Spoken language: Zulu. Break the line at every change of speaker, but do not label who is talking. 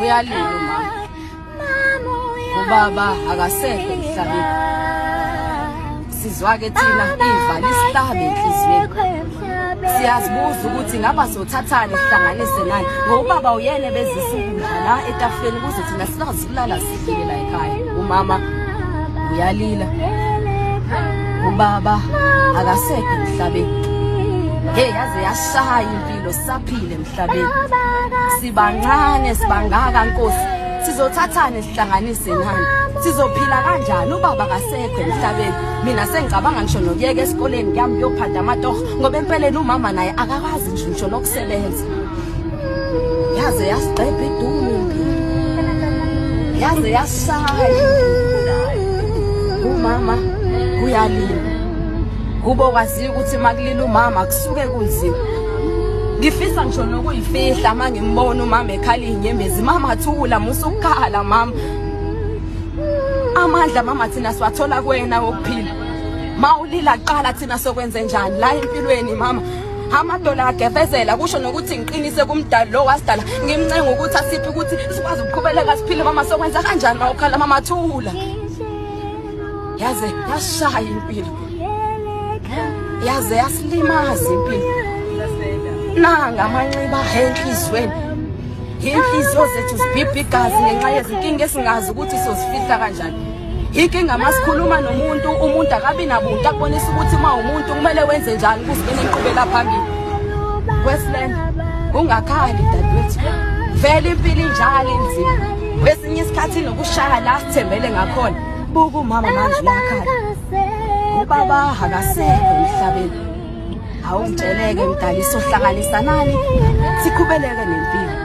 Uyalila umama. Ubaba akasekho emhlabeni. Sizwa-ke thina iva lisihlabe enhliziyweni. Siyazibuza ukuthi ngaba sothathani sihlanganise nani ngoba ubaba uyena ebezisa ukudla la etafuleni ukuze thina sikwazi ukulala sidlile la ekhaya. Umama uyalila. Ubaba akasekho emhlabeni. Hey yaze yashaya impilo saphile emhlabeni. Sibancane sibangaka Nkosi. Sizothathani sihlanganise nani? Sizophila kanjani ubaba kasekho emhlabeni? Mina sengicabanga ngisho nokuyeka esikoleni ngiyami ngiyophanda amatoho ngoba empeleni umama naye akakwazi nje ngisho nokusebenza. Yaze yasigqebha idumo impilo. Yaze yashaya. Umama uyalila. Kubo kwaziwa ukuthi makulila umama kusuke kunzima. Ngifisa ngisho nokuyifihla uma ngimbona umama ekhala iy'nyembezi. Mama thula, musa ukukhala mama. Amandla mama thina siwathola kuwena wokuphila. Ma ulila kuqala thina sokwenze njani la empilweni mama. Amadola agevezela kusho nokuthi ngiqinise kumdali lo wasidala ngimncenga ukuthi asiphe ukuthi sikwazi ukuqhubeleka siphile mama sokwenza kanjani ma ukhala mama thula. Yaze yashaya impilo. Yaze yasilimaza impilo. Nanga amanxiba enhlizweni. Inhliziyo zethu zibhibha igazi ngenxa yezinkinga esingazi ukuthi sozifihla kanjani. Inkinga masikhuluma nomuntu, umuntu akabi nabuntu akubonisa ukuthi uma umuntu kumele wenze njani ukuze ube nenqubela phambili. Westland, ungakhali dadewethu. Vele impilo injalo inzima. Kwesinye isikhathi nokushaya la sithembele ngakhona. Buka umama manje uyakhala. Ubaba akasekho emhlabeni. Awungitsheleke mdali sohlanganisa nani sikhubeleke nempilo.